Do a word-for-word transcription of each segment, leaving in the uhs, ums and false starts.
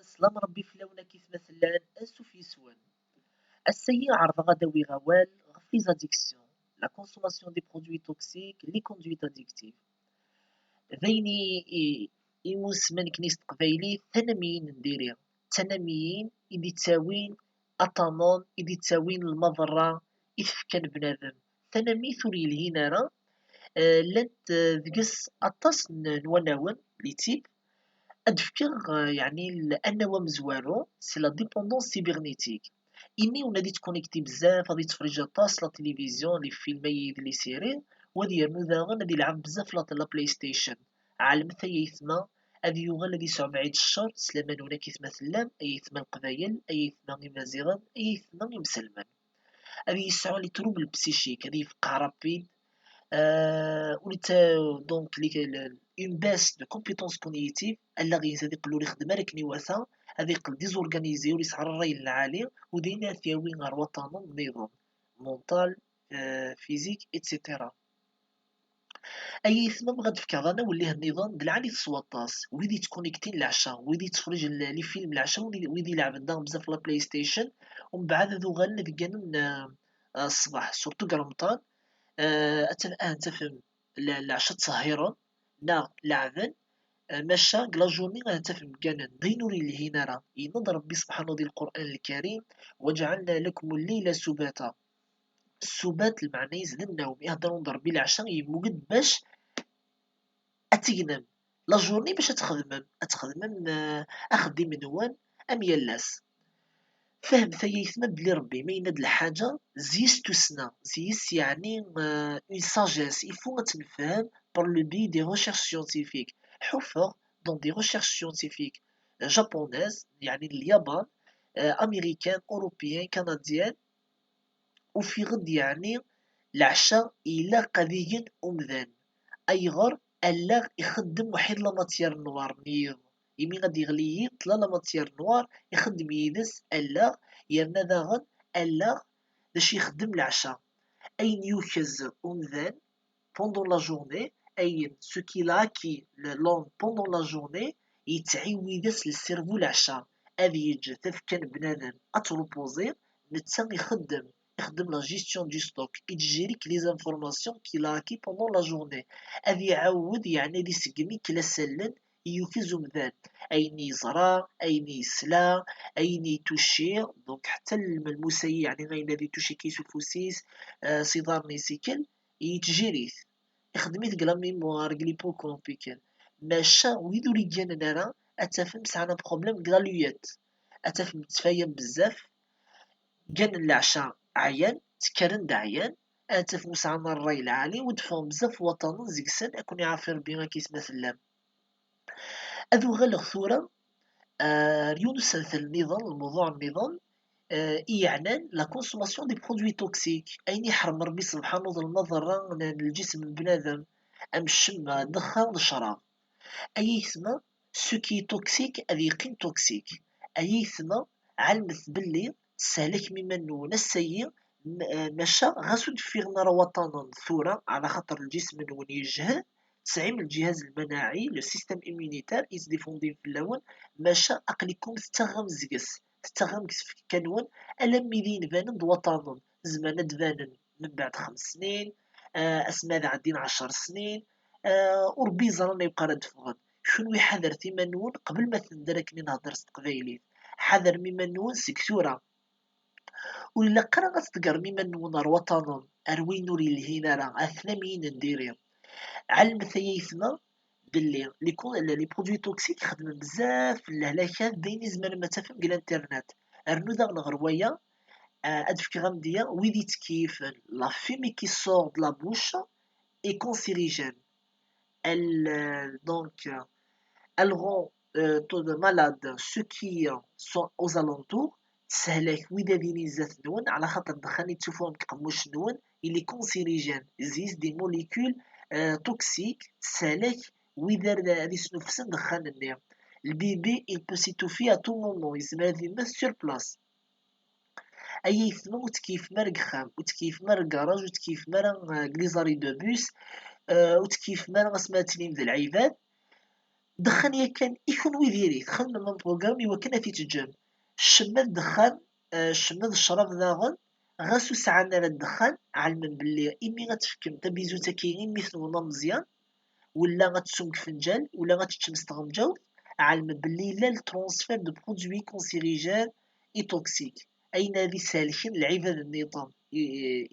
Slam Rebbi fell-awen akkit ma tellan, ansuf yes-wen. Ass-agi ɛerḍeɣ ad awiɣ awal ɣef les addictions, la consommation des produits toxiques, les conduites addictives. D ayen i, i, imusmen akken s teqbaylit, tanamiyin n diri, tanamiyin i d-ittawin aṭamen, i d-ittawin lmaḍerra i tfekka n bnadem. Tanamit ur yelhin ara, eh, llant, eh, deg-s aṭas n, n wanawen, les types. Ad d-fkeɣ, eh, yeɛni l-, anaw amezwaru, c'est la dépendance cybernétique. Imi ur ad yettconnecté bezzaf, ad yettferrij aṭas la télévision, les films, ay d les séries, u ad yernu daɣen ad yelɛeb bezzaf la, la PlayStation. Ɛelmet ay aytma, ad yuɣal ad yesɛu mɛid ccer s laman-nwen akkit ma tellam, ay aytma Leqbayel, ay aytma Imaziɣen, ay aytma imselmen. Ad yesɛu les troubles psychiques, ad yefqeɛ rapide, euh, ur yetta-, donc, les, le, une baisse de compétences cognitives, allaɣ-ines ad yeqqel ur ixeddem ara akken iwata, ad yeqqel désorganisé, ur yesɛi ara ṛṛay n lɛali, u d ayen ad t-yawi ɣer waṭṭanen nniḍen, mental, euh, physique, et cetera. Ay aytma, bɣiɣ ad d-fkeɣ anaw n lih nniḍen d lɛali-t s waṭas, wid yettconnectin leɛca, wid yettferrijen l-, les films leɛca, wid, wid ileɛben daɣen bezzaf la PlayStation, u mbeɛd ad uɣalen ad gganen, euh, euh, ṣṣbeḥ, surtout deg remḍan, euh, ad taf-, ad tafem le-, leɛca ttṣehhiren neɣ leɛben, euh, maca deg la journée ad tafem gganen, d ayen ur yelhin ara. Yenna-d Rebbi subḥanahu di Lqur'an Lkarim: وجعلنا لكم الليل سباتا. Ssubat, lmeɛna-is d nnawm. Ihedder-d Rebbi leɛca, yemmug-d bac ad tegnem. La journée bac ad txedmem, ad txedmem, euh, axeddim-nwen am yal ass. Fehmet ay aytma belli Rebbi ma yenna-d lḥaǧa, zi-s tussna, zi-s yeɛni, euh, une sagesse. Il faut ad tt-nefhem par le biais des recherches scientifiques. Ḥufeɣ dans des recherches scientifiques japonaises, yeɛni n Lyaban, euh, américaines, européennes, canadiennes, ufiɣ-d yeɛni leɛca ilaq ad igen umdan. Ayɣer? Allaɣ ixeddem waḥid la matière noire n yiḍ. Imi ad d-yeɣli yiḍ, tella la matière noire, ixeddem yid-s allaɣ, yerna daɣen allaɣ d acu ixeddem leɛca. Ayen yukez umdan pendant la journée, ayen, ce qu'il a acquis le, l'homme pendant la journée, yettɛiwid-as le cerveau leɛca, ad yeǧǧ tafekka n bnadem ad treposer, netta ixeddem, ixeddem la gestion du stock, yettjiri les informations qu'il a acquis pendant la journée, ad iɛawed, yeɛni ad iseggem i la s-allen i yukez umdan, ayen i yeẓra, ayen i yesla, ayen i touché, donc ḥetta lmelmus-agi, yeɛni ayen ad itouché s ufus-is, euh, s iḍarren-is ikel, yettjiri-t. Ixeddem-it deg la mémoire, deg l'hippocampe ikan. Maca wid ur yegganen ara, ad tafem sɛan un problème deg la luyet. Ad tafem ttfayan bezzaf, gganen leɛca ɛyan, ttekkaren-d ɛyan, ad tafem ur sɛan ara ṛṛay lɛali, u d-ffɣen bezzaf waṭṭanen seg-sen, ad ken-iɛafi Rebbi akkit ma tellam. Ad uɣaleɣ tura ar yiwen usentel nniḍen, lmuḍuɛ nniḍen, eh, i yeɛnan la consommation des produits toxiques, ayen iḥrem Rebbi subḥanahu d lmaḍerra n, n lǧisem n bnadem, am ccemma, ddexxan d ccrab. Ay aytma, ce qui est toxique ad yeqqim toxique. Ay aytma, ɛelmet belli testehlakem iman-nwen ass-agi, m-, eh, maca ɣas ur d-ffiɣen ara waṭṭanen tura, ɛla xaṭer lǧisem-nwen yejhed, tesɛim lǧihaz lmanaɛi, le système immunitaire, yettdifundin fell-awen, maca aql-ikum tettaɣem seg-s, tettaɣem deg tfekka-nwen, alammi d ayen banen d waṭṭanen, zemren ad d-banen mbeɛd xems snin, eh, asmi ad ɛeddin ɛecr snin, eh, u Rebbi yeẓra anwa ara d-ffɣen. Kenwi ḥadret iman-nwen qbel ma tender akken i nhedder s teqbaylit. Ḥadrem iman-nwen seg tura. Ur ilaq ara ad tḍeggrem iman-nwen ar waṭṭanen, ar wayen ur yelhin ara, ar tnamiyin n diri. Ɛelmet ay aytma belli les co-, les produits toxiques xeddmen bezzaf n lehlakat, d ayen i tzemrem ad tafem deg l'internet. Rnu daɣen ɣer waya, eh, ad fkeɣ amedya, wid yettkeyyfen la fumée qui sort de la bouche est cancérigène. Elle, euh, donc, euh, elle rend, euh, tout de malade ceux qui, euh, sont aux alentours. Testehlak wid ad yilin zdat-nwen, ɛla xaṭer ddexxan yetteffeɣ deg uqemmuc-nwen, il est cancérigène, zi-s des molécules, euh, toxiques, testehlak wid ar ad isnuffsen ddexxan-nni. Le bébé, il peut s'étouffer à tout moment, yezmer ad yemmet sur place. Ay aytma, ur ttkeyyfem ara deg uxxam, ur ttkeyyfem ara deg gaṛaj, ur ttkeyyfem ara, euh, deg les arrêts de bus, euh, ur ttkeyyfem ara asmi ara tilim d lɛibad. Ddexxan yakan i kunwi diri, txedmem am programme i wakken ad t-id-teǧǧem. Ccemma d ddexxan, eh, ccemma d ccrab daɣen, ɣas ur sɛan ara ddexxan, ɛelmen belli imi ad tefkem tabizut-agi i mmi-twen ameẓyan, wala ad tettum deg ifenǧal, wala ad teččem s tɣenǧawt, ɛelmen belli yella le transfert de produits cancérigènes et toxiques, ayen ad ishelken lɛibad nniḍen. I,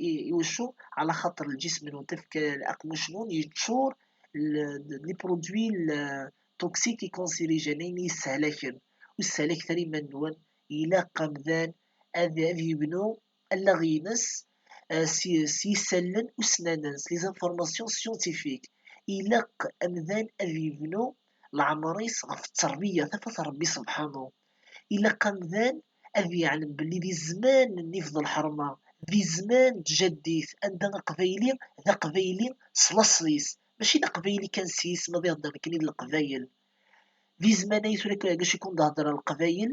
i, i wacu? Ɛla xaṭer lǧism-nwen, tafekka, aqemmuc-nwen yeččur l-, d les produits l-, toxiques et cancérigènes, ayen yessehlaken. Ur ssehlak ara iman-nwen, ilaq amdan ad, ad yebnu allaɣ-ines, eh, s, s yisallen ussnanen, s les informations scientifiques. Ilaq amdan ad yebnu leɛmer-is ɣef tterbiya, tafat n Rebbi subḥanu. Ilaq amdan ad yeɛlem belli di zzman n ifḍ lḥerma, di zzman n tjaddit, anda aqbayli d aqbayli s laṣel-is, mačči d aqbayli kan s yisem, ad iheddren kan i d leqbayel. Di zzman-agi tura kan, acu i kun-d-hedreɣ leqbayel,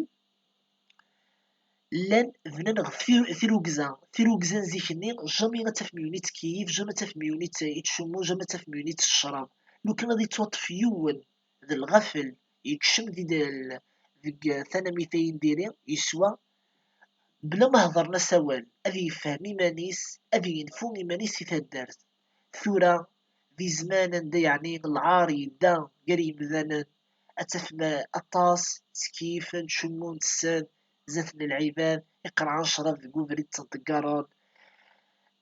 llan bnan ɣef tir-, tirugza. Tirugza n zik-nni, jamais ad tafem yiwen ittkeyyif, jamais ad tafem yiwen itt-, ittcummu, jamais ad tafem yiwen ittecrab. Lukan ad yettwaṭṭef yiwen d lɣafel, yekcem di d-, deg tanamit ayen diri, yeswa, bla ma hedren-as awal, ad yefhem iman-is, ad yenfu iman-is si taddart. Tura, di zzman anda yeɛni lɛar yedda gar yimdanen, ad tafem aṭas ttkeyyifen, ttcummun, tessen zdat n lɛibad, iqerɛen ccrab deg ubrid ttenṭeggaren.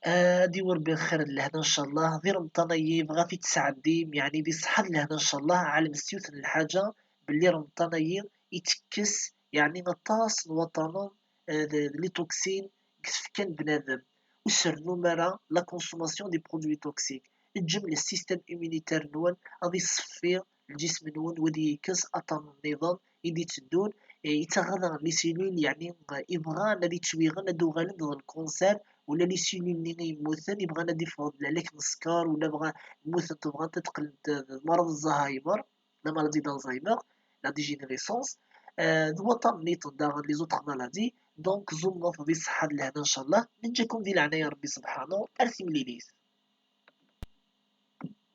Ah, ad iwwi Rebbi lxir d lehna, ncallah. Di Remḍan-agi, bɣa ad t-id-tesɛeddim, yeɛni di ṣṣeḥḥa d lehna, ncallah. Ɛelmet s yiwet n lḥaǧa, belli Remḍan-agi itekkes, yeɛni aṭas n waṭṭanen, eh, d, d les toxines deg tfekka n bnadem. Ur srennum ara la consommation des produits toxiques. Eǧǧem le système immunitaire-nwen ad iṣeffi lǧism-nwen, u ad yekkes aṭṭanen nniḍen i d-iteddun, eh, yettaɣ daɣen les cellules, yeɛni, eh, ibɣan ad ittwiɣen, ad uɣalen d lkanser, wala les cellules-nni i yemmuten, ibɣan ad d-iffɣen d lehlak n sskeṛ, wala bɣa-, mmutent, bɣant ad qqlent d, d lmerḍ n Zhaymer, la maladie d'Alzheimer, la dégénérescence, eh, d waṭṭan nniḍen daɣen, les autres maladies. Donc, ẓumemt di ṣṣeḥḥa d lehna, ncallah. Neǧǧa-kum di leɛnaya n Rebbi subḥanu, ar timlilit.